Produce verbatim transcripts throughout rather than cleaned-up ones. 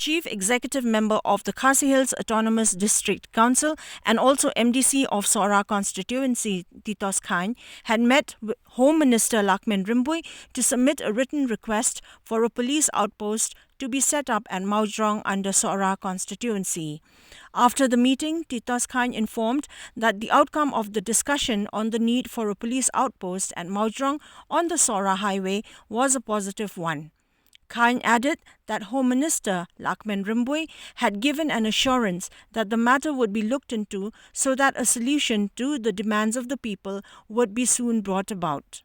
Chief Executive Member of the Khasi Hills Autonomous District Council and also M D C of Sohra constituency, Titos Chyne, had met Home Minister Lahkmen Rymbui to submit a written request for a police outpost to be set up at Mawjrong under Sohra constituency. After the meeting, Titos Chyne informed that the outcome of the discussion on the need for a police outpost at Mawjrong on the Sohra highway was a positive one. Chyne added that Home Minister Lahkmen Rymbui had given an assurance that the matter would be looked into so that a solution to the demands of the people would be soon brought about.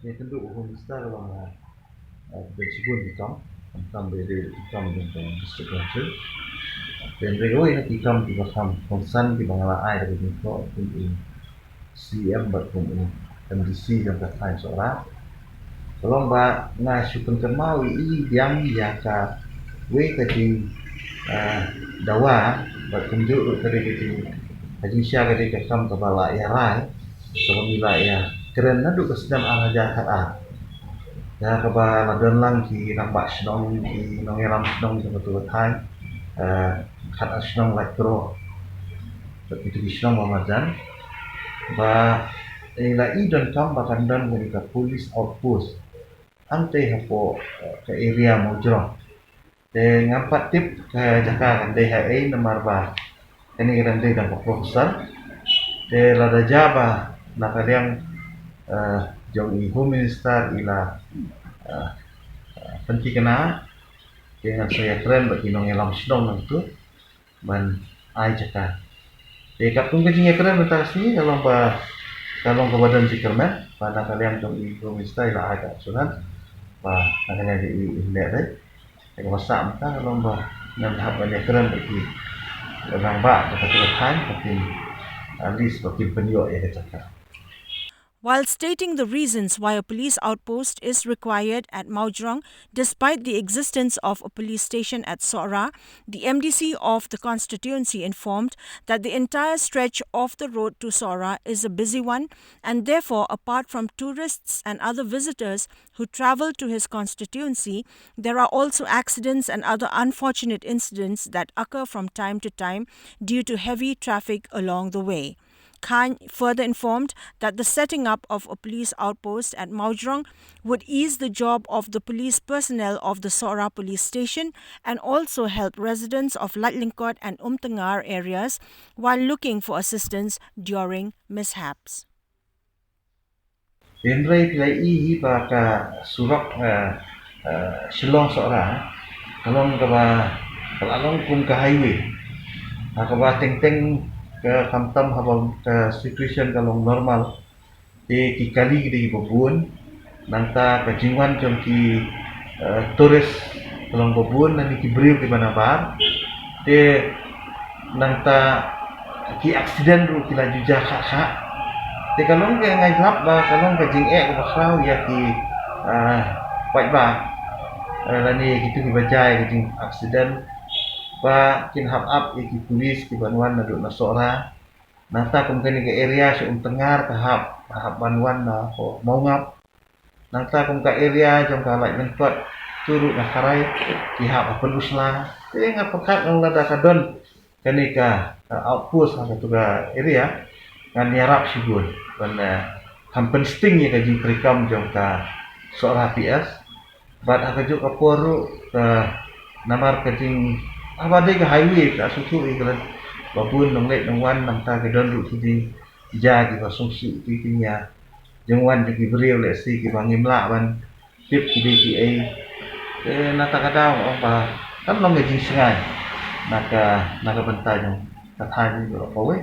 Ïa kynduh u Home Minister ka long, eh, eh, da shibun ki kam, kam dei dei ki kam jong ka District Council. Te hynrei ïa ki kam kiba kham kongsan kiba nga la ai da ka jingkyrpad kum u C M bad kum u M D C jong ka thaiñ Sohra. Ka long ba nga shu pynkynmaw ïa i biang ïa kawei ka jing, eh, dawa bad kumjuh ruh ka dei ka jing, ka jingshai ka dei ka kam kaba la ïa rai. Kaba ngi la ïa kren naduh ka snem ar hajar khatar. Ïa kaba la don lang ki rangbah shnong, ki nongïalam shnong jong katu ka thaiñ, eh, khatar shnong Laitkroh. Bad kitu ki shnong ba marjan. Ba, eh, la i donkam ba kan don kane ka police outpost hangtei hapoh, eh, ka area Mawjrong. Te ngam pat tip ka jaka kan dei ha ei namar ba kane ka dang dei tang ka proposal. Te lada jia ba na ka liang, eh, jong i Home Minister i la, eh, eh, pynthikna, te ngan sa ïakren bad ki nongïalam shnong nangtu ban ai jaka. Te katkum ka jingïakren mynta ka sngi ka long ba, ka long kaba don jingkyrmen ba na ka liang jong i Home Minister i la ai ka assurance ba na ka liang jong i i leh dei. Te kaba sah mynta ka long ba ngan hap ban ïakren bad ki rangbah jong katu ka thaiñ ba kin, at least ba kin pynïoh ïa ka jaka. While stating the reasons why a police outpost is required at Mawjrong despite the existence of a police station at Sohra, the M D C of the constituency informed that the entire stretch of the road to Sohra is a busy one, and therefore, apart from tourists and other visitors who travel to his constituency, there are also accidents and other unfortunate incidents that occur from time to time due to heavy traffic along the way. Chyne further informed that the setting up of a police outpost at Mawjrong would ease the job of the police personnel of the Sohra police station and also help residents of Laitlyngkot and Umtyngar areas while looking for assistance during mishaps. Hynrei phi la i hi ba ka surok, eh, eh, Shillong Sohra ka long kaba, ka la long kum ka highway. Ha kaba teng teng ka khamtam haba ka situation ka long normal. Te ki kali ki dei kiba bun. Nangta ka jingwan jong ki, eh, tourist ka long ba bun, lane ki briew kiba nabar. Te nangta ki accident ruh ki la ju jia kha kha. Te ka long ka, nga ïalap ba ka long ka jingeh kaba khraw ïa ki, ah, paidbah, eh, lane kitu kiba jia ïa ka jing accident ba kin hap ap ïa ki police kiban wan naduh na Sohra. Nangta kum kane ka area sha Umtyngar ka hap, ka hap ban wan na hapoh Mawngap. Nangta kum ka area jong ka Laitlyngkot, tu ruh na Kharai, ki hap ha Pynursla. Te nga pyrkhat ngan lada ka don kane ka, ka outpost ha katu ka area, ngan ïarap shibun ban, eh, kham pynsting ïa ka jingtrei kam jong ka Sohra P S. Bad ha kajuh ka por ruh, ka, namar ka jing, haba dei ka highway ka sngewthuh ïa ka lad ba bun nongleit nongwan, nangta ka don ruh ki jingjia kiba sngewsih ki, ki jingwan jong ki briew lehse kiba ngim lah ban tip ki dei kiei. Te nangta ka daw nga ong ba kan long ka jingsngew na ka, na ka bynta jong ka thaiñ jong ka kawei.